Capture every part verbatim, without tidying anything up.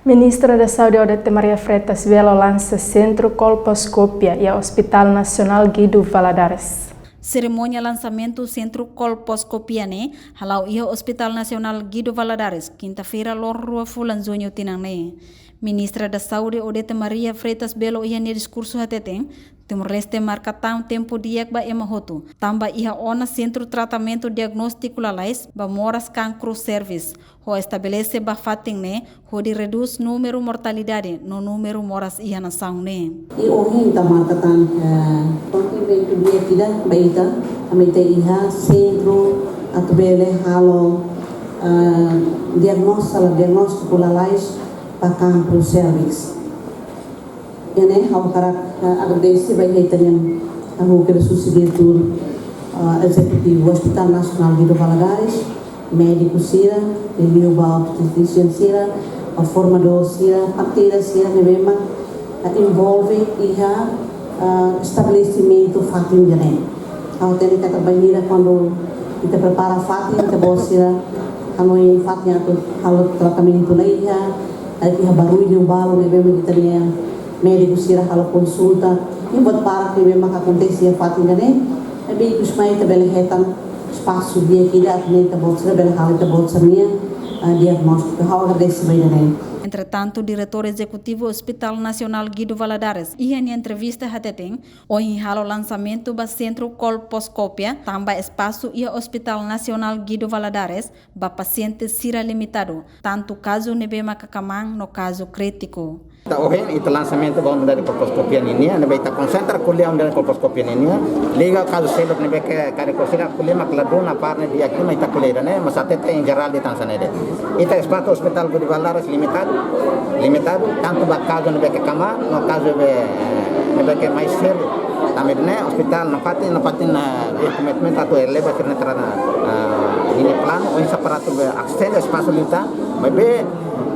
Ministra da Saúde Odete Maria Freitas Belo lansa Sentru Kolposkopia iha Hospital Nasionál Guido Valadares. Serimónia lansamentu Sentru Kolposkopia ne'e hala'o iha Hospital Nasionál Guido Valadares, kinta-feira, loron rua fulan Juñu tinan ne'e. Ministra da Saúde Odete Maria Freitas Belo iha nia diskursu hateten, Timor-Leste marka tan tempu di'ak ba ema hotu, tanba iha ona sentru tratamentu diagnóstiku lalais ba moras kankru sérviks, ho estabelese ba fatin ne'e, hodi redús númeru mortalidade no númeru moras iha nasaun ne'e. I ohin ita marka tan, eh, akontesimentu di'ak ida ba ita, ami ita iha sentru atu bele halo, eh, diagnóstiku, diagnóstiku lalais ba kankru sérviks. Iha ne'e ha'u hakarak, eh, agradese ba ita-nia, eh, ha'u hakarak husu diretór, eh, ezekutivu Hospital Nasionál Guido Valadares, médiku sira, liuliu ba obstetrisian sira, ba formadór sira, parteira sira ne'ebé mak, eh, envolve iha, eh, estabelesimentu fatin ida-ne'e. Ha'u hatene katak bainhira kuandu ita prepara fatin, ita-boot sira hanoin fatin atu halo tratamentu la iha, atu iha barullu balu ne'ebé mak ita-nia médiku sira halo konsulta, i buat barak ne'ebé mak akontese iha fatin ida-ne'e, ne'ebé ikus mai ita bele hetan espasu di'ak ida atu nune'e ita-boot sira bele halo ita-boot sira-nia, eh, diagnóstiku. Ha'u agradese ba ida-ne'e. Entretantu, Diretór Ezekutivu Hospital Nasionál Guido Valadares iha nia entrevista hateten, ohin halo lansamentu ba Sentru Kolposkopia, tanba espasu iha Hospital Nasionál Guido Valadares ba pasiente sira limitadu, tantu kazu ne'ebé maka kmaan no kazu krítiku. Ita ohin, ita lansamentu ba unidade kolposkopia ninian, ne'ebé ita konsentra ko'alia unidade kolposkopia ninian, liga kazu seluk ne'ebé ke karik sira ko'alia mak ladún, na parte di'ak liu mak ita ko'alia ida-ne'e, mas hateten em geral de'it hanesan ne'e de'it. Ita espasu Hospital Guido Valadares limitadu, limitadu, tantu ba kazu ne'ebé ke kmaan, no kazu ne'ebé, ne'ebé ke mais sériu. Tanba ne'e, hospital nafatin, nafatin, eh, komitmentu atu eleva sira-nia tra-, eh, ninia planu, oinsá para atu bele asesu espasu liután, maibé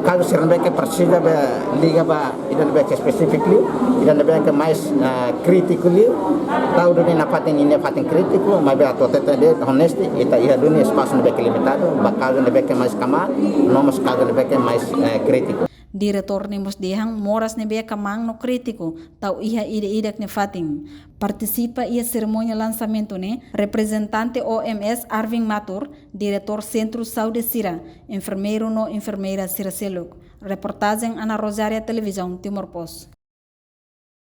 kazu sira ne'ebé ke presiza bele liga ba ida ne'ebé ke espesífiku liu, ida ne'ebé ke mais, eh, krítiku liu, tau duni nafatin ninia fatin krítiku, maibé atu hateten de'it honestu, ita iha duni espasu ne'ebé ke limitadu, ba kazu ne'ebé ke mais kmaan, no mós kazu ne'ebé ke mais, eh, krítiku. Diretór ne'e mós dehan moras ne'ebé kmaan no krítiku, tau iha ida-idak nia fatin. Partisipa iha serimónia lansamentu ne'e, reprezentante O M S Arvin Matur, diretór sentru saúde sira, enfermeiru no enfermeira sira seluk. Reportajen Ana Rosária, Televizaun Timor Post.